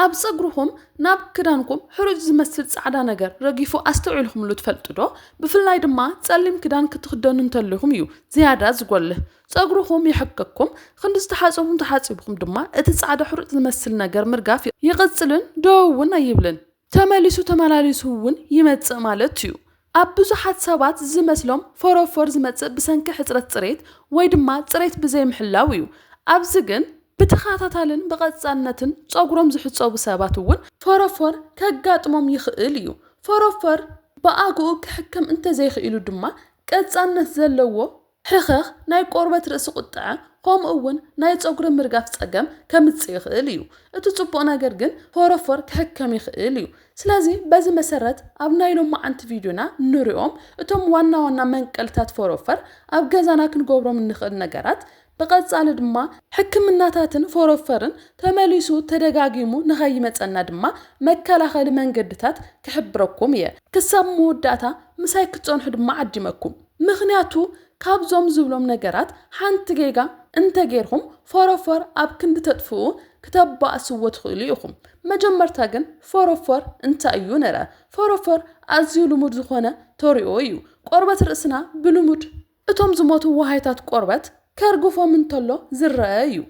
ኣብ ጸጉርኹም ናብ ክዳንኩም ሕሩጭ ዝመስል ጻዕዳ ነገር ረጊፉ ኣስተውዒልኩምሉ ትፈልጡ ዶ? ብፍላይ ድማ ጸሊም ክዳን ክትኽደኑ እንተለኹም እዩ ዝያዳ ዝጎልህ። ጸጉርኹም ይሕከኩም፣ ክንዲ ዝተሓጸብኩም ተሓጺብኩም ድማ እቲ ጻዕዳ ሕሩጭ ዝመስል ነገር ምርጋፍ ይቕጽልን ደው እውን ኣይብልን። ተመሊሱ ተመላሊሱ እውን ይመጽእ ማለት እዩ። ኣብ ብዙሓት ሰባት ዝመስሎም ፎሮፎር ዝመጽእ ብሰንኪ ሕጽረት ጽሬት ወይ ድማ ጽሬት ብዘይምሕላው እዩ። ኣብዚ ግን ብተኸታታልን ብቐጻልነትን ጸጉሮም ዝሕጸቡ ሰባት እውን ፎሮፎር ከጋጥሞም ይኽእል እዩ። ፎሮፎር ብኣግኡ ክሕከም እንተዘይኽኢሉ ድማ ቀጻልነት ዘለዎ ሕኸኽ፣ ናይ ቆርበት ርእሲ ቁጥዐ፣ ከምኡ እውን ናይ ጸጉሪ ምርጋፍ ጸገም ከምጽእ ይኽእል እዩ። እቲ ጽቡቕ ነገር ግን ፎሮፎር ክሕከም ይኽእል እዩ። ስለዚ በዚ መሰረት ኣብ ናይ ሎማዓንቲ ቪድዮና ንሪኦም እቶም ዋና ዋና መንቀልታት ፎሮፈር፣ ኣብ ገዛና ክንገብሮም እንኽእል ነገራት፣ ብቐጻሊ ድማ ሕክምናታትን ፎሮፈርን ተመሊሱ ተደጋጊሙ ንኸይመጸና ድማ መከላኸሊ መንገድታት ክሕብረኩም እየ። ክሳብ መወዳእታ ምሳይ ክትጸንሑ ድማ ዓዲመኩም። ምኽንያቱ ካብዞም ዝብሎም ነገራት ሓንቲ ጌጋ እንተጌርኩም ፎሮፎር ኣብ ክንዲ ተጥፍኡ ክተባእስዎ ትኽእሉ ኢኹም። መጀመርታ ግን ፎሮፎር እንታይ እዩ ንርኣ። ፎሮፎር ኣዝዩ ልሙድ ዝኾነ ተሪኦ እዩ። ቆርበት ርእስና ብልሙድ እቶም ዝሞቱ ዋሃይታት ቆርበት ከርግፎም እንተሎ ዝረአ እዩ።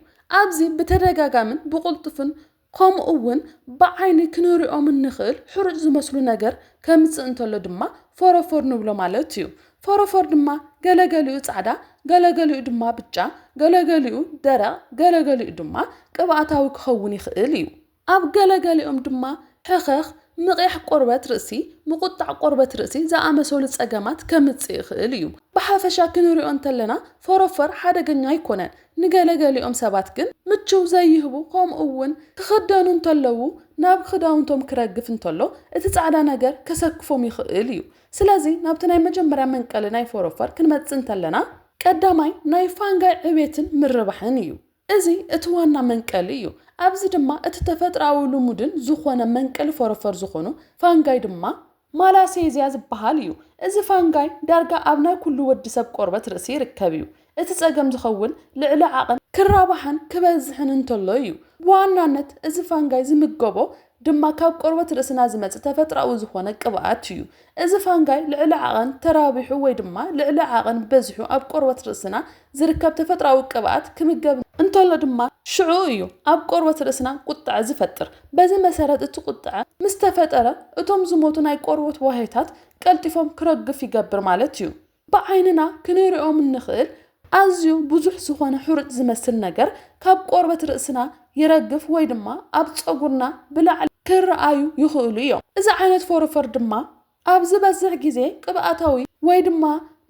ኣብዚ ብተደጋጋምን ብቕልጡፍን ከምኡ እውን ብዓይኒ ክንሪኦም እንኽእል ሕሩጭ ዝመስሉ ነገር ከምጽእ እንተሎ ድማ ፎሮፎር ንብሎ ማለት እዩ። ፎሮፎር ድማ ገለገሊኡ ጻዕዳ፣ ገለገሊኡ ድማ ብጫ፣ ገለገሊኡ ደረቕ፣ ገለገሊኡ ድማ ቅብኣታዊ ክኸውን ይኽእል እዩ። ኣብ ገለገሊኦም ድማ ሕኸኽ፣ ምቕያሕ ቆርበት ርእሲ፣ ምቁጣዕ ቆርበት ርእሲ ዝኣመሰሉ ጸገማት ከምጽእ ይኽእል እዩ። ብሓፈሻ ክንሪኦ እንተለና ፎሮፎር ሓደገኛ ኣይኮነን። ንገለገሊኦም ሰባት ግን ምችው ዘይህቡ፣ ከምኡ እውን ክኽደኑ እንተለዉ ናብ ክዳውንቶም ክረግፍ እንተሎ እቲ ጻዕዳ ነገር ከሰክፎም ይኽእል እዩ። ስለዚ ናብቲ ናይ መጀመርያ መንቀሊ ናይ ፎሮፎር ክንመጽእ እንተለና፣ ቀዳማይ ናይ ፋንጋይ ዕቤትን ምርባሕን እዩ። እዚ እቲ ዋና መንቀሊ እዩ። ኣብዚ ድማ እቲ ተፈጥሮኣዊ ልሙድን ዝኾነ መንቀሊ ፎሮፎር ዝኾኑ ፋንጋይ ድማ ማላሴዚያ ዝበሃል እዩ። እዚ ፋንጋይ ዳርጋ ኣብ ናይ ኩሉ ወዲ ሰብ ቆርበት ርእሲ ይርከብ እዩ። እቲ ጸገም ዝኸውን ልዕሊ ዓቐን ክራባሕን ክበዝሕን እንተሎ እዩ። ብዋናነት እዚ ፋንጋይ ዝምገቦ ድማ ካብ ቆርበት ርእስና ዝመጽእ ተፈጥሮኣዊ ዝኾነ ቅብኣት እዩ። እዚ ፋንጋይ ልዕሊ ዓቐን ተራቢሑ ወይ ድማ ልዕሊ ዓቐን በዚሑ ኣብ ቆርበት ርእስና ዝርከብ ተፈጥሮኣዊ ቅብኣት ክምገብ እንተሎ ድማ ሽዑ እዩ ኣብ ቆርበት ርእስና ቁጥዐ ዝፈጥር። በዚ መሰረት እቲ ቁጥዐ ምስ ተፈጠረ እቶም ዝሞቱ ናይ ቆርበት ዋህዮታት ቀልጢፎም ክረግፍ ይገብር ማለት እዩ። ብዓይንና ክንሪኦም እንኽእል ኣዝዩ ብዙሕ ዝኾነ ሕሩጭ ዝመስል ነገር ካብ ቆርበት ርእስና ይረግፍ ወይ ድማ ኣብ ጸጉርና ብላዕሊ ክረኣዩ ይኽእሉ እዮም። እዚ ዓይነት ፎሮፎር ድማ ኣብ ዝበዝሕ ግዜ ቅብኣታዊ ወይ ድማ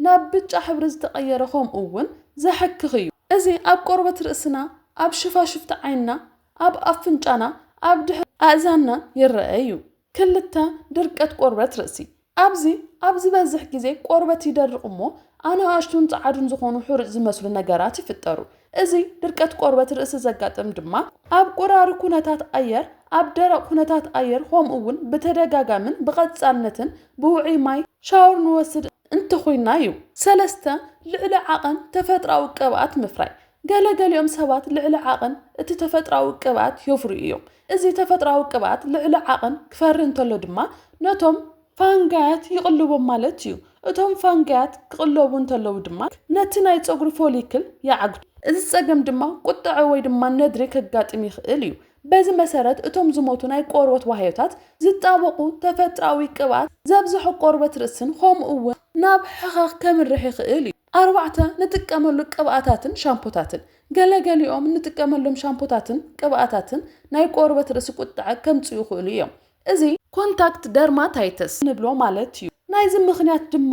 ናብ ብጫ ሕብሪ ዝተቐየረ ከምኡ እውን ዘሕክኽ እዩ። እዚ ኣብ ቆርበት ርእስና፣ ኣብ ሽፋሽፍቲ ዓይንና፣ ኣብ ኣፍንጫና፣ ኣብ ድሕሪ ኣእዛንና ይረአ እዩ። ክልተ፣ ድርቀት ቆርበት ርእሲ። ኣብዚ ኣብ ዝበዝሕ ግዜ ቆርበት ይደርቕ እሞ ኣናኣሽቱን ጸዓዱን ዝኾኑ ሕሩጭ ዝመስሉ ነገራት ይፍጠሩ። እዚ ድርቀት ቆርበት ርእሲ ዘጋጥም ድማ ኣብ ቁራሪ ኩነታት ኣየር፣ ኣብ ደረቕ ኩነታት ኣየር፣ ከምኡ እውን ብተደጋጋምን ብቐጻልነትን ብውዑይ ማይ ሻወር ንወስድ እንተኾይና እዩ። ሰለስተ፣ ልዕሊ ዓቐን ተፈጥሮኣዊ ቅብኣት ምፍራይ። ገለገሊኦም ሰባት ልዕሊ ዓቐን እቲ ተፈጥሮኣዊ ቅብኣት የፍርዩ እዮም። እዚ ተፈጥሮኣዊ ቅብኣት ልዕሊ ዓቐን ክፈሪ እንተሎ ድማ ነቶም ፋንጋያት ይቕልቦም ማለት እዩ። እቶም ፋንጋያት ክቕለቡ እንተለዉ ድማ ነቲ ናይ ጸጉሪ ፎሊክል ይዓግቱ። እዚ ጸገም ድማ ቁጥዐ ወይ ድማ ነድሪ ከጋጥም ይኽእል እዩ። በዚ መሰረት እቶም ዝሞቱ ናይ ቆርበት ዋህዮታት ዝጣበቑ ተፈጥሮኣዊ ቅብኣት ዘብዝሖ ቆርበት ርእስን ከምኡ እውን ናብ ሕኸኽ ከምርሕ ይኽእል እዩ። ኣርባዕተ፣ ንጥቀመሉ ቅብኣታትን ሻምፖታትን። ገለገሊኦም ንጥቀመሎም ሻምፖታትን ቅብኣታትን ናይ ቆርበት ርእሲ ቁጥዐ ከምጽኡ ይኽእሉ እዮም። እዚ ኮንታክት ደርማታይተስ ንብሎ ማለት እዩ። ናይዚ ምኽንያት ድማ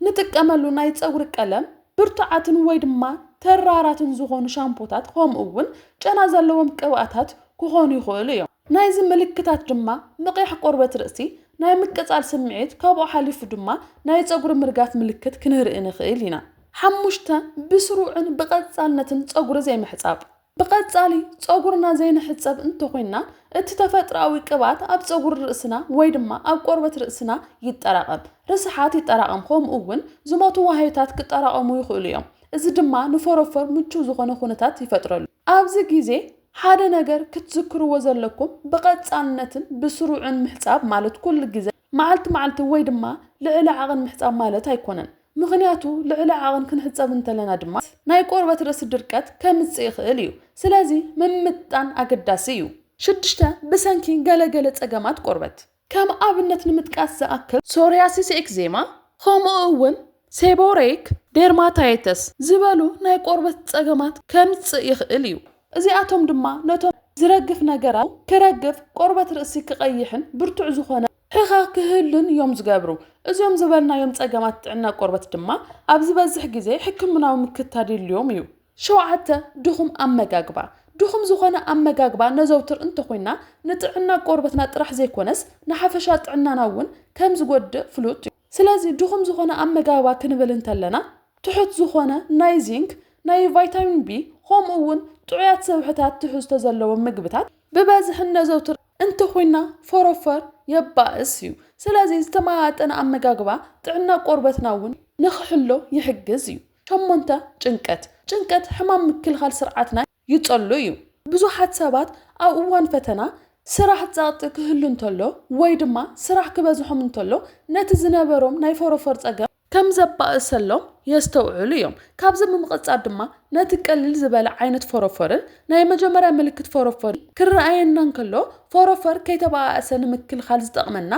ንጥቀመሉ ናይ ጸጉሪ ቀለም ብርቱዓትን ወይ ድማ ተራራትን ዝኾኑ ሻምፖታት ከምኡ እውን ጨና ዘለዎም ቅብኣታት ክኾኑ ይኽእሉ እዮም። ናይዚ ምልክታት ድማ ምቕያሕ ቆርበት ርእሲ፣ ናይ ምቅጻል ስምዒት፣ ካብኡ ሓሊፉ ድማ ናይ ጸጉሪ ምርጋፍ ምልክት ክንርኢ ንኽእል ኢና። ሓሙሽተ፣ ብስሩዕን ብቐጻልነትን ጸጉሪ ዘይምሕጻብ። ብቐጻሊ ጸጉርና ዘይንሕጸብ እንተኾይንና እቲ ተፈጥሮኣዊ ቅብኣት ኣብ ጸጉሪ ርእስና ወይ ድማ ኣብ ቆርበት ርእስና ይጠራቐም። ርስሓት ይጠራቐም፣ ከምኡ እውን ዝሞቱ ዋህዮታት ክጠራቐሙ ይኽእሉ እዮም። እዚ ድማ ንፎሮፎር ምቹው ዝኾነ ኩነታት ይፈጥረሉ። ኣብዚ ግዜ ሓደ ነገር ክትዝክርዎ ዘለኩም፣ ብቐጻልነትን ብስሩዕን ምሕጻብ ማለት ኩሉ ግዜ መዓልቲ መዓልቲ ወይ ድማ ልዕሊ ዓቐን ምሕጻብ ማለት ኣይኮነን። ምኽንያቱ ልዕሊ ዓቐን ክንሕጸብ እንተለና ድማ ናይ ቆርበት ርእሲ ድርቀት ከምጽእ ይኽእል እዩ። ስለዚ ምምጥጣን ኣገዳሲ እዩ። ሽዱሽተ፣ ብሰንኪ ገለገለ ጸገማት ቆርበት። ከም ኣብነት ንምጥቃስ ዝኣክል ሶሪያሲስ፣ ኤክዜማ፣ ከምኡ እውን ሴቦሬክ ደርማታይተስ ዝበሉ ናይ ቆርበት ጸገማት ከምጽእ ይኽእል እዩ። እዚኣቶም ድማ ነቶም ዝረግፍ ነገራት ክረግፍ፣ ቆርበት ርእሲ ክቐይሕን ብርቱዕ ዝኾነ ሕኸኽ ክህሉን እዮም ዝገብሩ። እዚኦም ዝበልናዮም ጸገማት ጥዕና ቆርበት ድማ ኣብ ዝበዝሕ ግዜ ሕክምናዊ ምክትታል የድልዮም እዩ። ሸውዓተ፣ ድኹም ኣመጋግባ። ድኹም ዝኾነ ኣመጋግባ ነዘውትር እንተኾይና ንጥዕና ቆርበትና ጥራሕ ዘይኮነስ ንሓፈሻ ጥዕናና እውን ከም ዝጎድእ ፍሉጥ እዩ። ስለዚ ድኹም ዝኾነ ኣመጋግባ ክንብል እንተለና ትሑት ዝኾነ ናይ ዚንክ፣ ናይ ቫይታሚን ቢ ከምኡ እውን ጥዑያት ስብሕታት ትሕዝቶ ዘለዎም ምግብታት ብበዝሒ ነዘውትር እንተኾይና ፎሮፎር የባእስ እዩ። ስለዚ ዝተመጣጠነ ኣመጋግባ ጥዕና ቆርበትና እውን ንኽሕሎ ይሕግዝ እዩ። ሸሞንተ፣ ጭንቀት። ጭንቀት ሕማም ምክልኻል ስርዓትና ይጸሉ እዩ። ብዙሓት ሰባት ኣብ እዋን ፈተና፣ ስራሕ፣ ጸቕጢ ክህሉ እንተሎ ወይ ድማ ስራሕ ክበዝሖም እንተሎ ነቲ ዝነበሮም ናይ ፎሮፎር ጸገም ከም ዘባእሰሎም የስተውዕሉ እዮም። ካብዚ ብምቕጻል ድማ ነቲ ቀሊል ዝበለ ዓይነት ፎሮፎርን ናይ መጀመርያ ምልክት ፎሮፎርን ክረኣየና እንከሎ ፎሮፎር ከይተባኣሰ ንምክልኻል ዝጠቕመና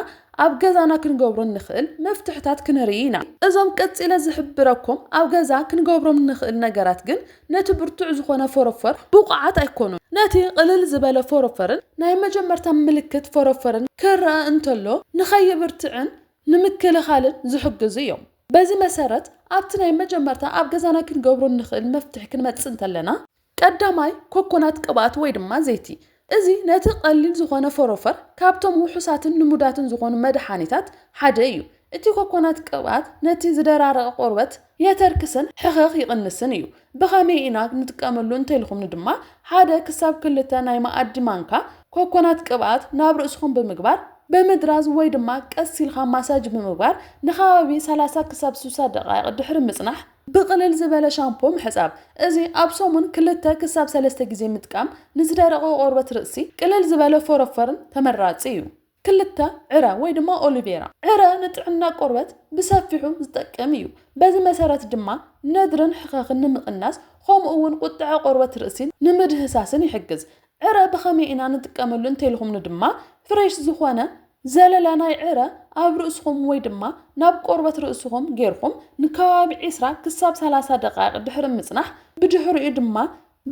ኣብ ገዛና ክንገብሮ እንኽእል መፍትሕታት ክንርኢ ኢና። እዞም ቀጺለ ዝሕብረኩም ኣብ ገዛ ክንገብሮም እንኽእል ነገራት ግን ነቲ ብርቱዕ ዝኾነ ፎሮፎር ብቑዓት ኣይኮኑን። ነቲ ቅልል ዝበለ ፎሮፎርን ናይ መጀመርታ ምልክት ፎሮፎርን ክረኣ እንተሎ ንኸይብርትዕን ንምክልኻልን ዝሕግዙ እዮም። በዚ መሰረት ኣብቲ ናይ መጀመርታ ኣብ ገዛና ክንገብሮ እንኽእል መፍትሒ ክንመጽእ እንተለና ቀዳማይ ኮኮናት ቅብኣት ወይ ድማ ዘይቲ። እዚ ነቲ ቀሊል ዝኾነ ፎሮፎር ካብቶም ውሑሳትን ልሙዳትን ዝኾኑ መድሓኒታት ሓደ እዩ። እቲ ኮኮናት ቅብኣት ነቲ ዝደራረቐ ቆርበት የተርክስን ሕኸኽ ይቕንስን እዩ። ብኸመይ ኢና ንጥቀመሉ እንተኢልኹምኒ ድማ ሓደ ክሳብ ክልተ ናይ መኣዲ ማንካ ኮኮናት ቅብኣት ናብ ርእስኹም ብምግባር ብምድራዝ ወይ ድማ ቀስ ኢልካ ማሳጅ ብምግባር ንከባቢ ሰላሳ ክሳብ ስሳ ደቃይቕ ድሕሪ ምጽናሕ ብቅልል ዝበለ ሻምፖ ምሕጻብ። እዚ ኣብ ሰሙን ክልተ ክሳብ ሰለስተ ግዜ ምጥቃም ንዝደረቐ ቆርበት ርእሲ ቅልል ዝበለ ፎረፎርን ተመራጺ እዩ። ክልተ፣ ዕረ ወይ ድማ ኦሊቬራ። ዕረ ንጥዕና ቆርበት ብሰፊሑ ዝጠቅም እዩ። በዚ መሰረት ድማ ነድርን ሕኸኽን ንምቕናስ ከምኡ እውን ቁጥዐ ቆርበት ርእሲን ንምድህሳስን ይሕግዝ። ዕረ ብኸመይ ኢና ንጥቀመሉ እንተኢልኹምኒ ድማ ፍሬሽ ዝኾነ ዘለላ ናይ ዕረ ኣብ ርእስኹም ወይ ድማ ናብ ቆርበት ርእስኹም ጌርኩም ንከባቢ ዒስራ ክሳብ ሰላሳ ደቃይቕ ድሕሪ ምጽናሕ ብድሕሪኡ ድማ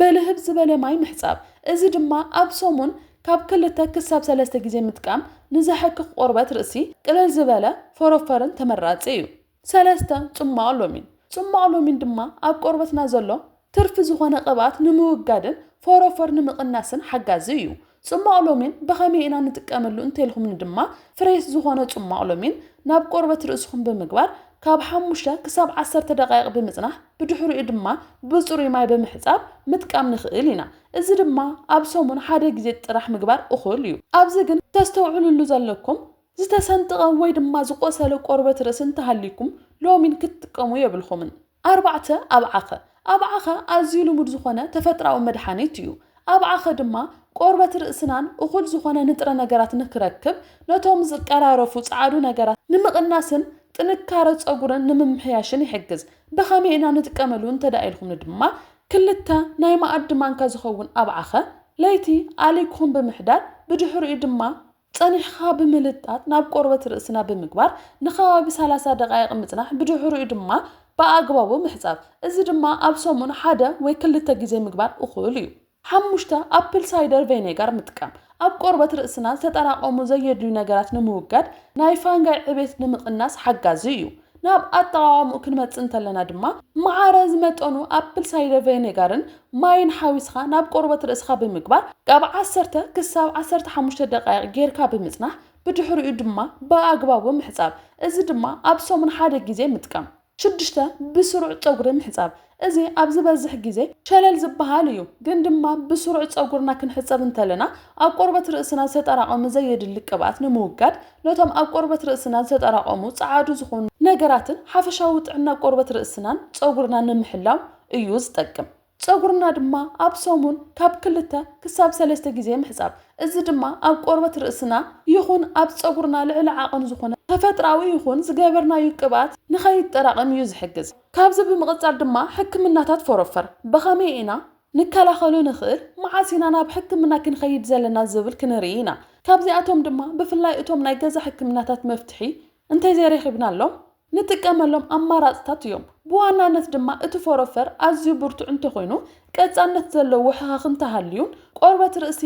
በልህብ ዝበለ ማይ ምሕጻብ። እዚ ድማ ኣብ ሰሙን ካብ ክልተ ክሳብ ሰለስተ ግዜ ምጥቃም ንዘሕክኽ ቆርበት ርእሲ ቅልል ዝበለ ፎረፎርን ተመራጺ እዩ። ሰለስተ፣ ጽማቕ ሎሚን። ጽማቕ ሎሚን ድማ ኣብ ቆርበትና ዘሎ ትርፊ ዝኾነ ቅብኣት ንምውጋድን ፎረፎር ንምቕናስን ሓጋዚ እዩ። ጽማቕ ሎሚን ብኸመይ ኢና ንጥቀመሉ እንተኢልኩምኒ ድማ ፍሬሽ ዝኾነ ጽማቕ ሎሚን ናብ ቆርበት ርእስኹም ብምግባር ካብ ሓሙሽተ ክሳብ ዓሰርተ ደቃይቕ ብምጽናሕ ብድሕሪኡ ድማ ብጽሩይ ማይ ብምሕጻብ ምጥቃም ንኽእል ኢና። እዚ ድማ ኣብ ሰሙን ሓደ ግዜ ጥራሕ ምግባር እኹል እዩ። ኣብዚ ግን ተስተውዕሉሉ ዘለኩም ዝተሰንጠቐ ወይ ድማ ዝቆሰለ ቆርበት ርእሲ እንተሃልይኩም ሎሚን ክትጥቀሙ የብልኩምን። ኣርባዕተ፣ ኣብዓኸ። ኣብዓኸ ኣዝዩ ልሙድ ዝኾነ ተፈጥራዊ መድሓኒት እዩ። ኣብዓኸ ድማ ቆርበት ርእስናን እኹል ዝኾነ ንጥረ ነገራት ንክረክብ ነቶም ዝቀራረፉ ጸዓዱ ነገራት ንምቕናስን ጥንካረ ጸጉርን ንምምሕያሽን ይሕግዝ። ብኸመይ ኢና ንጥቀመሉ እንተዳ ኢልኩምኒ ድማ ክልተ ናይ መኣዲ ማንካ ዝኸውን ኣብዓኸ ለይቲ ኣሊግኩም ብምሕዳር ብድሕሪኡ ድማ ጸኒሕኻ ብምልጣጥ ናብ ቆርበት ርእስና ብምግባር ንኸባቢ ሰላሳ ደቃይቕ ምጽናሕ ብድሕሪኡ ድማ ብኣግባቡ ምሕጻብ። እዚ ድማ ኣብ ሰሙን ሓደ ወይ ክልተ ግዜ ምግባር እኹል እዩ። ሓሙሽተ፣ ኣፕል ሳይደር ቬኔጋር ምጥቃም ኣብ ቆርበት ርእስና ዝተጠራቐሙ ዘየድልዩ ነገራት ንምውጋድ ናይ ፋንጋይ ዕቤት ንምቕናስ ሓጋዚ እዩ። ናብ ኣጠቓቕምኡ ክንመጽእ እንተለና ድማ መዓረ ዝመጠኑ ኣፕል ሳይደር ቬኔጋርን ማይን ሓዊስኻ ናብ ቆርበት ርእስኻ ብምግባር ካብ ዓሰርተ ክሳብ ዓሰርተ ሓሙሽተ ደቃይቕ ጌርካ ብምጽናሕ ብድሕሪኡ ድማ ብኣግባቡ ምሕጻብ። እዚ ድማ ኣብ ሰሙን ሓደ ግዜ ምጥቃም። ሽዱሽተ፣ ብስሩዕ ጸጉሪ ምሕጻብ። እዚ ኣብ ዝበዝሕ ግዜ ሸለል ዝበሃል እዩ፣ ግን ድማ ብስሩዕ ጸጉርና ክንሕጸብ እንተለና ኣብ ቆርበት ርእስና ዝተጠራቐሙ ዘየድሊ ቅብኣት ንምውጋድ ነቶም ኣብ ቆርበት ርእስና ዝተጠራቐሙ ጸዓዱ ዝኾኑ ነገራትን ሓፈሻዊ ጥዕና ቆርበት ርእስናን ጸጉርናን ንምሕላው እዩ ዝጠቅም። ጸጉርና ድማ ኣብ ሰሙን ካብ ክልተ ክሳብ ሰለስተ ግዜ ምሕጻብ። እዚ ድማ ኣብ ቆርበት ርእስና ይኹን ኣብ ጸጉርና ልዕሊ ዓቐን ዝኾነ ተፈጥራዊ ይኹን ዝገበርናዩ ቅብኣት ንኸይጠራቐም እዩ ዝሕግዝ። ካብዚ ብምቕጻል ድማ ሕክምናታት ፎረፈር ብኸመይ ኢና ንከላኸሎ ንኽእል፣ መዓስ ኢና ናብ ሕክምና ክንኸይድ ዘለና ዝብል ክንርኢ ኢና። ካብዚኣቶም ድማ ብፍላይ እቶም ናይ ገዛ ሕክምናታት መፍትሒ እንተዘይረኺብናሎም ንጥቀመሎም ኣማራፅታት እዮም። ብዋናነት ድማ እቲ ፎረፈር ኣዝዩ ብርቱዕ እንተኾይኑ፣ ቀፃልነት ዘለዎ ሕኸኽ እንተሃልዩን ቆርበት ርእሲ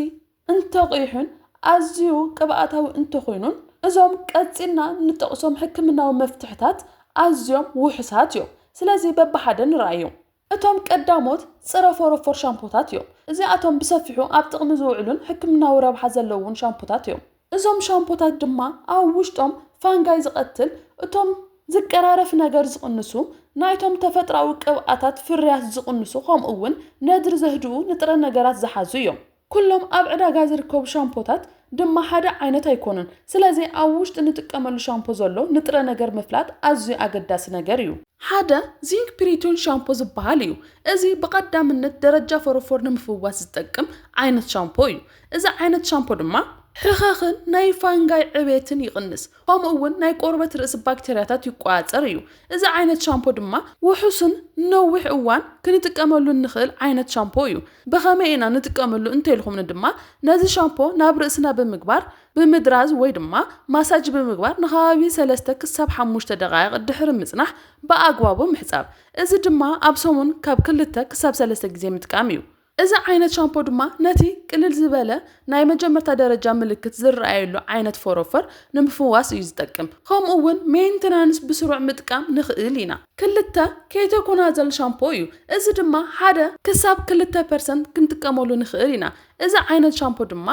እንተቕይሑን ኣዝዩ ቅብኣታዊ እንተኾይኑን፣ እዞም ቀፂልና ንጠቕሶም ሕክምናዊ መፍትሕታት ኣዝዮም ውሑሳት እዮም። ስለዚ በብሓደ ንረኣዮም። እቶም ቀዳሞት ፀረ ፎረፎር ሻምፖታት እዮም። እዚኣቶም ብሰፊሑ ኣብ ጥቕሚ ዝውዕሉን ሕክምናዊ ረብሓ ዘለውን ሻምፖታት እዮም። እዞም ሻምፖታት ድማ ኣብ ውሽጦም ፋንጋይ ዝቐትል፣ እቶም ዝቀራረፍ ነገር ዝቕንሱ፣ ናይቶም ተፈጥራዊ ቅብኣታት ፍርያት ዝቕንሱ፣ ከምኡ እውን ነድሪ ዘህድኡ ንጥረ ነገራት ዝሓዙ እዮም። ኩሎም ኣብ ዕዳጋ ዝርከቡ ሻምፖታት ድማ ሓደ ዓይነት ኣይኮኑን። ስለዚ ኣብ ውሽጢ ንጥቀመሉ ሻምፖ ዘሎ ንጥረ ነገር ምፍላጥ ኣዝዩ ኣገዳሲ ነገር እዩ። ሓደ ዚንክ ፕሪቶን ሻምፖ ዝበሃል እዩ። እዚ ብቐዳምነት ደረጃ ፎረፎር ንምፍዋስ ዝጠቅም ዓይነት ሻምፖ እዩ። እዚ ዓይነት ሻምፖ ድማ ሕኸኽን ናይ ፋንጋይ ዕቤትን ይቕንስ፣ ከምኡ እውን ናይ ቆርበት ርእሲ ባክቴርያታት ይቆጻጸር እዩ። እዚ ዓይነት ሻምፖ ድማ ውሑስን ነዊሕ እዋን ክንጥቀመሉ እንኽእል ዓይነት ሻምፖ እዩ። ብኸመይ ኢና ንጥቀመሉ እንተኢልኩምኒ ድማ፣ ነዚ ሻምፖ ናብ ርእስና ብምግባር፣ ብምድራዝ ወይ ድማ ማሳጅ ብምግባር ንከባቢ ሰለስተ ክሳብ ሓሙሽተ ደቓይቕ ድሕሪ ምጽናሕ ብኣግባቡ ምሕጻብ። እዚ ድማ ኣብ ሰሙን ካብ ክልተ ክሳብ ሰለስተ ግዜ ምጥቃም እዩ። እዚ ዓይነት ሻምፖ ድማ ነቲ ቅልል ዝበለ ናይ መጀመርታ ደረጃ ምልክት ዝረኣየሉ ዓይነት ፎረፎር ንምፍዋስ እዩ ዝጠቅም። ከምኡ እውን ሜንተናንስ ብስሩዕ ምጥቃም ንኽእል ኢና። ክልተ፣ ኬቶኮናዘል ሻምፖ እዩ። እዚ ድማ ሓደ ክሳብ ክልተ ፐርሰንት ክንጥቀመሉ ንኽእል ኢና። እዚ ዓይነት ሻምፖ ድማ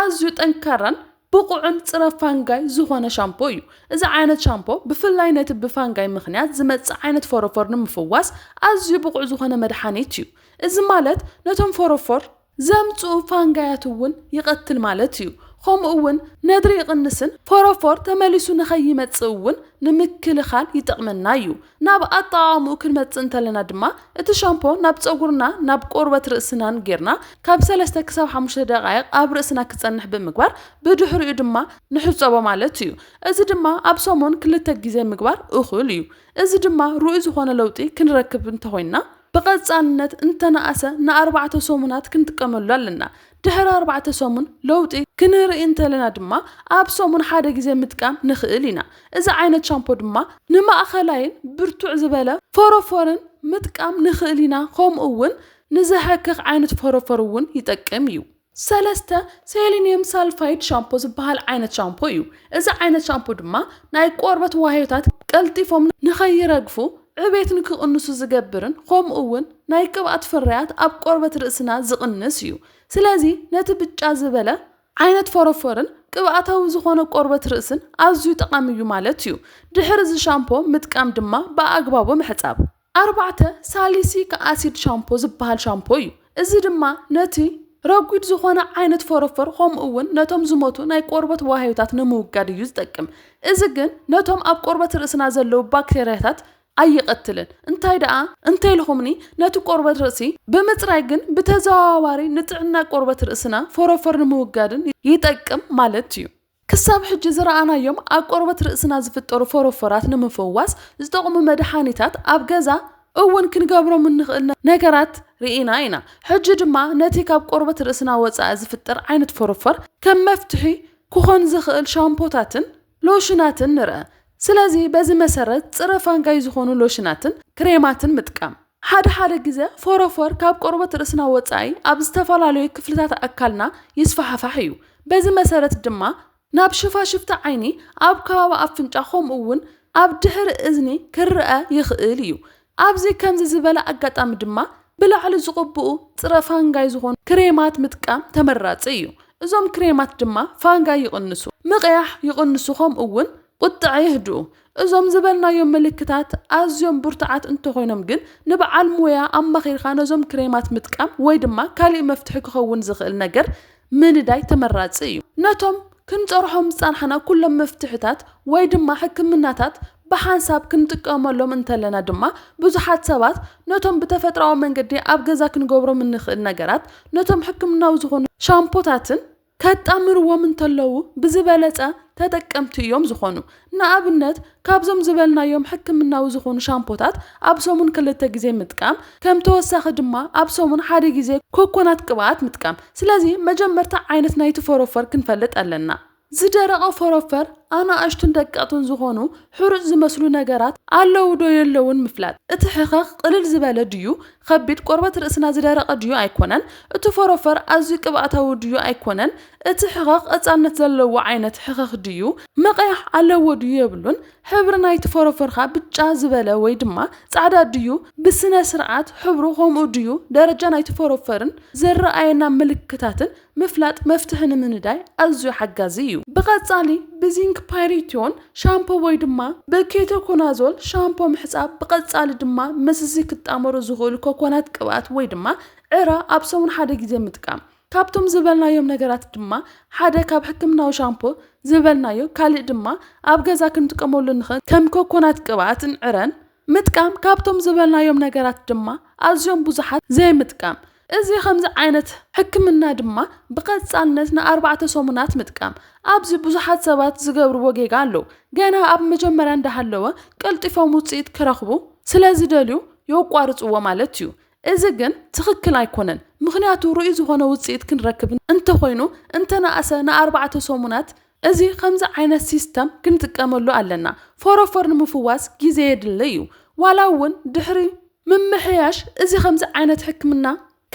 ኣዝዩ ጠንካራን ብቑዕን ጽረ ፋንጋይ ዝኾነ ሻምፖ እዩ። እዚ ዓይነት ሻምፖ ብፍላይ ነቲ ብፋንጋይ ምኽንያት ዝመጽእ ዓይነት ፎረፎር ንምፍዋስ ኣዝዩ ብቑዕ ዝኾነ መድሓኒት እዩ። እዚ ማለት ነቶም ፎረፎር ዘምጽኡ ፋንጋያት እውን ይቐትል ማለት እዩ። ከምኡ እውን ነድሪ ይቕንስን ፎረፎር ተመሊሱ ንኸይመጽእ እውን ንምክልኻል ይጠቕመና እዩ። ናብ ኣጠቓቕምኡ ክንመጽእ እንተለና ድማ፣ እቲ ሻምፖ ናብ ጸጉርና ናብ ቆርበት ርእስናን ጌርና ካብ ሰለስተ ክሳብ ሓሙሽተ ደቓይቕ ኣብ ርእስና ክጸንሕ ብምግባር ብድሕሪኡ ድማ ንሕጸቦ ማለት እዩ። እዚ ድማ ኣብ ሰሙን ክልተ ግዜ ምግባር እኹል እዩ። እዚ ድማ ርኡይ ዝኾነ ለውጢ ክንረክብ እንተኾይንና፣ ብቐጻልነት እንተነኣሰ ንኣርባዕተ ሰሙናት ክንጥቀመሉ ኣለና። ድሕሪ ኣርባዕተ ሰሙን ለውጢ ክንርኢ እንተለና ድማ ኣብ ሰሙን ሓደ ግዜ ምጥቃም ንኽእል ኢና። እዚ ዓይነት ሻምፖ ድማ ንማእኸላይን ብርቱዕ ዝበለ ፎረፎርን ምጥቃም ንኽእል ኢና። ከምኡ እውን ንዝሕክኽ ዓይነት ፎረፎር እውን ይጠቅም እዩ። ሰለስተ፣ ሴሊኒየም ሳልፋይድ ሻምፖ ዝበሃል ዓይነት ሻምፖ እዩ። እዚ ዓይነት ሻምፖ ድማ ናይ ቆርበት ዋህዮታት ቀልጢፎም ንኸይረግፉ ዕቤት ንክቕንሱ ዝገብርን ከምኡ እውን ናይ ቅብኣት ፍርያት ኣብ ቆርበት ርእስና ዝቕንስ እዩ። ስለዚ ነቲ ብጫ ዝበለ ዓይነት ፎረፎርን ቅብኣታዊ ዝኾነ ቆርበት ርእስን ኣዝዩ ጠቓሚ እዩ ማለት እዩ። ድሕሪ እዚ ሻምፖ ምጥቃም ድማ ብኣግባቡ ምሕጻብ። ኣርባዕተ፣ ሳሊሲክ ኣሲድ ሻምፖ ዝበሃል ሻምፖ እዩ። እዚ ድማ ነቲ ረጒድ ዝኾነ ዓይነት ፎረፎር ከምኡ እውን ነቶም ዝሞቱ ናይ ቆርበት ዋህዮታት ንምውጋድ እዩ ዝጠቅም። እዚ ግን ነቶም ኣብ ቆርበት ርእስና ዘለዉ ባክቴርያታት ኣይቐትልን። እንታይ ደኣ እንተኢልኹምኒ፣ ነቲ ቆርበት ርእሲ ብምጽራይ ግን ብተዘዋዋሪ ንጥዕና ቆርበት ርእስና ፎረፎር ንምውጋድን ይጠቅም ማለት እዩ። ክሳብ ሕጂ ዝረኣናዮም ኣብ ቆርበት ርእስና ዝፍጠሩ ፎረፎራት ንምፍዋስ ዝጠቕሙ መድሓኒታት ኣብ ገዛ እውን ክንገብሮም እንኽእል ነ-፣ ነገራት ርኢና ኢና። ሕጂ ድማ ነቲ ካብ ቆርበት ርእስና ወጻኢ ዝፍጠር ዓይነት ፎረፎር ከም መፍትሒ ክኾን ዝኽእል ሻምፖታትን ሎሽናትን ንርአ። ስለዚ በዚ መሰረት ጽረ ፋንጋይ ዝኾኑ ሎሽናትን ክሬማትን ምጥቃም። ሓደ ሓደ ግዜ ፎረፎር ካብ ቆርበት ርእስና ወጻኢ ኣብ ዝተፈላለዩ ክፍልታት ኣካልና ይስፋሕፋሕ እዩ። በዚ መሰረት ድማ ናብ ሽፋሽፍቲ ዓይኒ፣ ኣብ ከባቢ ኣፍንጫ፣ ከምኡ እውን ኣብ ድሕሪ እዝኒ ክረኣ ይኽእል እዩ። ኣብዚ ከምዚ ዝበለ ኣጋጣሚ ድማ ብላዕሊ ዝቕብኡ ጽረ ፋንጋይ ዝኾኑ ክሬማት ምጥቃም ተመራጺ እዩ። እዞም ክሬማት ድማ ፋንጋይ ይቕንሱ፣ ምቕያሕ ይቕንሱ፣ ከምኡ እውን ቁጥዐ የህድኡ። እዞም ዝበልናዮም ምልክታት ኣዝዮም ብርቱዓት እንተኾይኖም ግን፣ ንበዓል ሞያ ኣማኺርካ ነዞም ክሬማት ምጥቃም ወይ ድማ ካሊእ መፍትሒ ክኸውን ዝኽእል ነገር ምንዳይ ተመራጺ እዩ። ነቶም ክንጸርሖም ዝጸናሕና ኩሎም መፍትሕታት ወይ ድማ ሕክምናታት ብሓንሳብ ክንጥቀመሎም እንተለና ድማ ብዙሓት ሰባት ነቶም ብተፈጥራዊ መንገዲ ኣብ ገዛ ክንገብሮም እንኽእል ነገራት ነቶም ሕክምናዊ ዝኾኑ ሻምፖታትን ከጣምርዎም እንተለዉ ብዝበለጸ ተጠቀምቲ እዮም ዝኾኑ። ንኣብነት ካብዞም ዝበልናዮም ሕክምናዊ ዝኾኑ ሻምፖታት ኣብ ሰሙን ክልተ ግዜ ምጥቃም፣ ከም ተወሳኺ ድማ ኣብ ሰሙን ሓደ ግዜ ኮኮናት ቅብኣት ምጥቃም። ስለዚ መጀመርታ ዓይነት ናይቲ ፎሮፎር ክንፈልጥ ኣለና። ዝደረቐ ፎሮፈር ኣናእሽቱን ደቀቕትን ዝኾኑ ሕሩጭ ዝመስሉ ነገራት ኣለዉ ዶ የለውን ምፍላጥ። እቲ ሕኸኽ ቅልል ዝበለ ድዩ? ከቢድ ቆርበት ርእስና ዝደረቐ ድዩ ኣይኮነን? እቲ ፎሮፈር ኣዝዩ ቅብኣታዊ ድዩ ኣይኮነን? እቲ ሕኸኽ ቀጻልነት ዘለዎ ዓይነት ሕኸኽ ድዩ? መቐያሕ ኣለዎ ድዩ የብሉን? ሕብሪ ናይቲ ፎሮፈርኻ ብጫ ዝበለ ወይ ድማ ጻዕዳ ድዩ? ብስነ ስርዓት ሕብሩ ከምኡ ድዩ? ደረጃ ናይቲ ፎሮፈርን ዝረኣየና ምልክታትን ምፍላጥ መፍትሒ ንምንዳይ ኣዝዩ ሓጋዚ እዩ። ብቐጻሊ ብዚንክ ፓይሪቲዮን ሻምፖ ወይ ድማ ብኬቶኮናዞል ሻምፖ ምሕጻብ፣ ብቐጻሊ ድማ ምስዚ ክጣመሩ ዝኽእሉ ኮኮናት ቅብኣት ወይ ድማ ዕረ ኣብ ሰሙን ሓደ ግዜ ምጥቃም። ካብቶም ዝበልናዮም ነገራት ድማ ሓደ ካብ ሕክምናዊ ሻምፖ ዝበልናዮ፣ ካልእ ድማ ኣብ ገዛ ክንጥቀመሉ ንኽእል ከም ኮኮናት ቅብኣትን ዕረን ምጥቃም። ካብቶም ዝበልናዮም ነገራት ድማ ኣዝዮም ብዙሓት ዘይምጥቃም። እዚ ከምዚ ዓይነት ሕክምና ድማ ብቐጻልነት ንኣርባዕተ ሰሙናት ምጥቃም። ኣብዚ ብዙሓት ሰባት ዝገብርዎ ጌጋ ኣለዉ። ገና ኣብ መጀመርያ እንዳሃለወ ቀልጢፎም ውጽኢት ክረኽቡ ስለ ዝደልዩ የቋርጽዎ ማለት እዩ። እዚ ግን ትኽክል ኣይኮነን። ምኽንያቱ ርኡይ ዝኾነ ውጽኢት ክንረክብ እንተኾይኑ እንተነኣሰ ንኣርባዕተ ሰሙናት እዚ ከምዚ ዓይነት ሲስተም ክንጥቀመሉ ኣለና። ፎሮፎር ንምፍዋስ ግዜ የድሊ እዩ። ዋላ እውን ድሕሪ ምምሕያሽ እዚ ከምዚ ዓይነት ሕክምና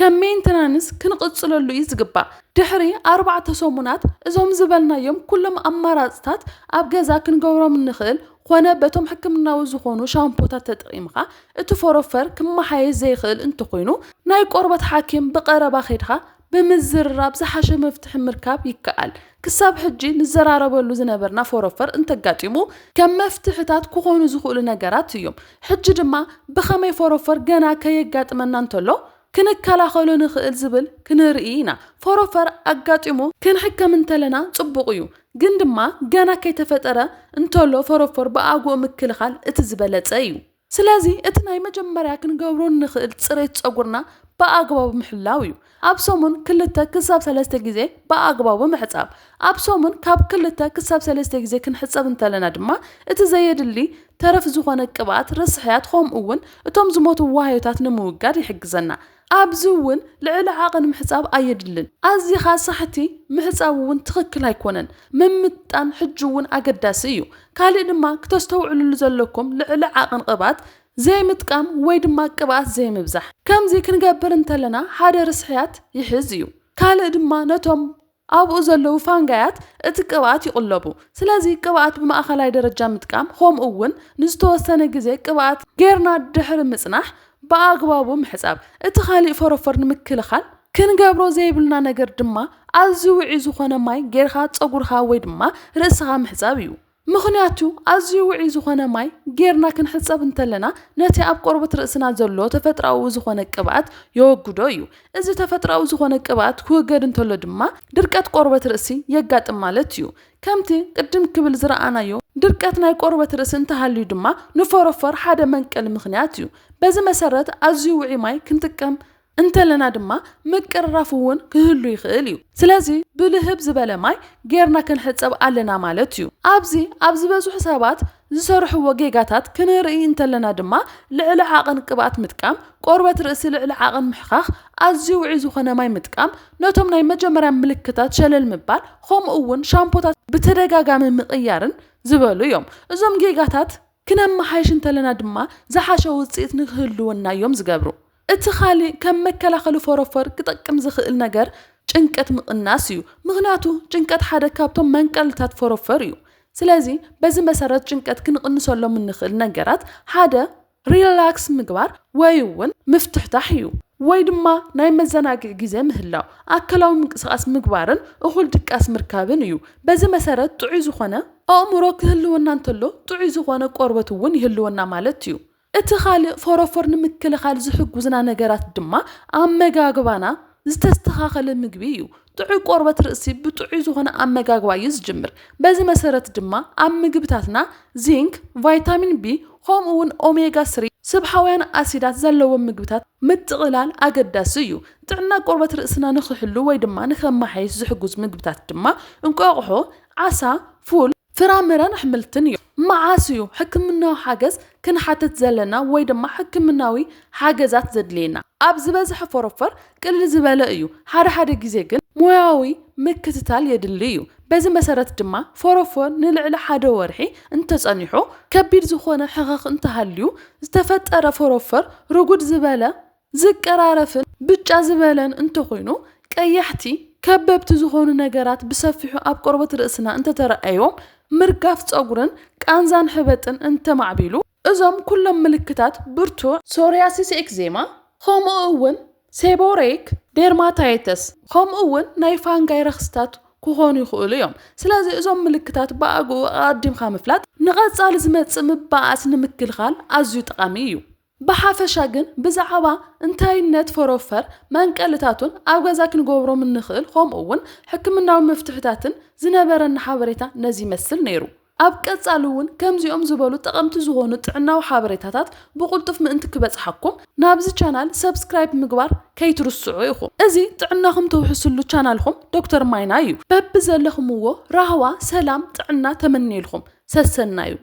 ከም ሜንተናንስ ክንቕጽለሉ እዩ ዝግባእ። ድሕሪ ኣርባዕተ ሰሙናት እዞም ዝበልናዮም ኩሎም ኣማራጽታት ኣብ ገዛ ክንገብሮም እንኽእል ኾነ በቶም ሕክምናዊ ዝኾኑ ሻምፖታት ተጠቒምኻ እቲ ፎሮፈር ክመሓየሽ ዘይኽእል እንተኾይኑ ናይ ቆርበት ሓኪም ብቐረባ ኸይድኻ ብምዝርራብ ዝሓሸ መፍትሒ ምርካብ ይከኣል። ክሳብ ሕጂ ንዘራረበሉ ዝነበርና ፎሮፈር እንተጋጢሙ ከም መፍትሕታት ክኾኑ ዝኽእሉ ነገራት እዮም። ሕጂ ድማ ብኸመይ ፎሮፈር ገና ከየጋጥመና እንተሎ ክንከላኸሎ ንኽእል ዝብል ክንርኢ ኢና። ፎሮፈር ኣጋጢሙ ክንሕከም እንተለና ጽቡቕ እዩ፣ ግን ድማ ገና ከይተፈጠረ እንተሎ ፎሮፎር ብኣግኡ ምክልኻል እቲ ዝበለጸ እዩ። ስለዚ እቲ ናይ መጀመርያ ክንገብሮ ንኽእል ጽሬት ጸጉርና ብኣግባቡ ምሕላው እዩ። ኣብ ሰሙን ክልተ ክሳብ ሰለስተ ግዜ ብኣግባቡ ምሕጻብ። ኣብ ሰሙን ካብ ክልተ ክሳብ ሰለስተ ግዜ ክንሕጸብ እንተለና ድማ እቲ ዘየድሊ ተረፍ ዝኾነ ቅብኣት፣ ርስሕያት፣ ከምኡ እውን እቶም ዝሞቱ ዋህዮታት ንምውጋድ ይሕግዘና። ኣብዚ እውን ልዕሊ ዓቐን ምሕጻብ ኣየድልን። ኣዚኻ ሳሕቲ ምሕጻብ እውን ትኽክል ኣይኮነን። ምምጣን ሕጂ እውን ኣገዳሲ እዩ። ካልእ ድማ ክተስተውዕልሉ ዘለኩም ልዕሊ ዓቐን ቅብኣት ዘይምጥቃም ወይ ድማ ቅብኣት ዘይምብዛሕ። ከምዚ ክንገብር እንተለና ሓደ ርስሕያት ይሕዝ እዩ። ካልእ ድማ ነቶም ኣብኡ ዘለዉ ፋንጋያት እቲ ቅብኣት ይቕለቡ። ስለዚ ቅብኣት ብማእኸላይ ደረጃ ምጥቃም ከምኡ እውን ንዝተወሰነ ግዜ ቅብኣት ጌርና ድሕሪ ምጽናሕ ብኣግባቡ ምሕጻብ። እቲ ካልእ ፎሮፎር ንምክልኻል ክንገብሮ ዘይብልና ነገር ድማ ኣዝዩ ውዑይ ዝኾነ ማይ ጌርካ ጸጉርካ ወይ ድማ ርእስኻ ምሕጻብ እዩ። ምኽንያቱ ኣዝዩ ውዑይ ዝኾነ ማይ ጌርና ክንሕጸብ እንተለና ነቲ ኣብ ቆርበት ርእስና ዘሎ ተፈጥራዊ ዝኾነ ቅብኣት የወግዶ እዩ። እዚ ተፈጥራዊ ዝኾነ ቅብኣት ክውገድ እንተሎ ድማ ድርቀት ቆርበት ርእሲ የጋጥም ማለት እዩ። ከምቲ ቅድም ክብል ዝረኣናዮ ድርቀት ናይ ቆርበት ርእሲ እንተሃልዩ ድማ ንፎሮፎር ሓደ መንቀሊ ምኽንያት እዩ። በዚ መሰረት ኣዝዩ ውዑይ ማይ ክንጥቀም እንተለና ድማ ምቅርራፍ እውን ክህሉ ይኽእል እዩ። ስለዚ ብልህብ ዝበለ ማይ ጌርና ክንሕጸብ ኣለና ማለት እዩ። ኣብዚ ኣብ ዝበዝሑ ሰባት ዝሰርሕዎ ጌጋታት ክንርኢ እንተለና ድማ ልዕሊ ዓቐን ቅብኣት ምጥቃም፣ ቆርበት ርእሲ ልዕሊ ዓቐን ምሕኻኽ፣ ኣዝዩ ውዑይ ዝኾነ ማይ ምጥቃም፣ ነቶም ናይ መጀመርያ ምልክታት ሸለል ምባል፣ ከምኡ እውን ሻምፖታት ብተደጋጋሚ ምቕያርን ዝበሉ እዮም። እዞም ጌጋታት ክነመሓይሽ እንተለና ድማ ዝሓሸ ውጽኢት ንክህልወና እዮም ዝገብሩ። እቲ ካልእ ከም መከላኸሊ ፎሮፎር ክጠቅም ዝኽእል ነገር ጭንቀት ምቕናስ እዩ። ምኽንያቱ ጭንቀት ሓደ ካብቶም መንቀልታት ፎሮፎር እዩ። ስለዚ በዚ መሰረት ጭንቀት ክንቕንሰሎም እንኽእል ነገራት ሓደ ሪላክስ ምግባር ወይ እውን ምፍትሕታሕ እዩ። ወይ ድማ ናይ መዘናግዒ ግዜ ምህላው፣ ኣካላዊ ምንቅስቓስ ምግባርን እኹል ድቃስ ምርካብን እዩ። በዚ መሰረት ጥዑይ ዝኾነ ኣእምሮ ክህልወና እንተሎ ጥዑይ ዝኾነ ቆርበት እውን ይህልወና ማለት እዩ። እቲ ካልእ ፎሮፎር ንምክልኻል ዝሕጉዝና ነገራት ድማ ኣመጋግባና ዝተስተኻኸለ ምግቢ እዩ። ጥዑይ ቆርበት ርእሲ ብጥዑይ ዝኾነ ኣመጋግባ እዩ ዝጅምር። በዚ መሰረት ድማ ኣብ ምግብታትና ዚንክ፣ ቫይታሚን ቢ፣ ከምኡ እውን ኦሜጋ ስሪ ስብሓውያን ኣሲዳት ዘለዎም ምግብታት ምጥቕላል ኣገዳሲ እዩ። ጥዕና ቆርበት ርእስና ንክሕሉ ወይ ድማ ንከመሓይሽ ዝሕግዙ ምግብታት ድማ እንቋቑሖ፣ ዓሳ፣ ፉል፣ ፍራምረን ኣሕምልትን እዩ። መዓስ እዩ ሕክምናዊ ሓገዝ ክንሓትት ዘለና ወይ ድማ ሕክምናዊ ሓገዛት ዘድልየና? ኣብ ዝበዝሐ ፎሮፎር ቅልል ዝበለ እዩ። ሓደ ሓደ ግዜ ግን ሞያዊ ምክትታል የድሊ እዩ። በዚ መሰረት ድማ ፎሮፎር ንልዕሊ ሓደ ወርሒ እንተጸኒሑ፣ ከቢድ ዝኾነ ሕኸኽ እንተሃልዩ፣ ዝተፈጠረ ፎሮፎር ርጉድ ዝበለ ዝቀራረፍን ብጫ ዝበለን እንተኾይኑ፣ ቀያሕቲ ከበብቲ ዝኾኑ ነገራት ብሰፊሑ ኣብ ቆርበት ርእስና እንተተረኣዮም፣ ምርጋፍ ጸጉርን ቃንዛን ሕበጥን እንተማዕቢሉ፣ እዞም ኩሎም ምልክታት ብርቱዕ ሶሪያሲስ ኤክዜማ፣ ከምኡ እውን ሴቦሬክ ደርማታይተስ፣ ከምኡ እውን ናይ ፋንጋይ ረኽስታት ክኾኑ ይኽእሉ እዮም። ስለዚ እዞም ምልክታት ብኣግኡ ኣቐዲምካ ምፍላጥ ንቐጻሊ ዝመጽእ ምባኣስ ንምክልኻል ኣዝዩ ጠቓሚ እዩ። ብሓፈሻ ግን ብዛዕባ እንታይነት ፎሮፈር፣ መንቀልታቱን ኣብ ገዛ ክንገብሮም እንኽእል ከምኡ እውን ሕክምናዊ መፍትሕታትን ዝነበረና ሓበሬታ ነዚ ይመስል ነይሩ። ኣብ ቀጻሊ እውን ከምዚኦም ዝበሉ ጠቐምቲ ዝኾኑ ጥዕናዊ ሓበሬታታት ብቕልጡፍ ምእንቲ ክበጽሓኩም ናብዚ ቻናል ሰብስክራይብ ምግባር ከይትርስዑ ኢኹም። እዚ ጥዕናኹም ተውሕስሉ ቻናልኹም ዶክተር ማይና እዩ። በብዘለኹምዎ ራህዋ፣ ሰላም፣ ጥዕና ተመንየልኩም። ሰሰናዩ።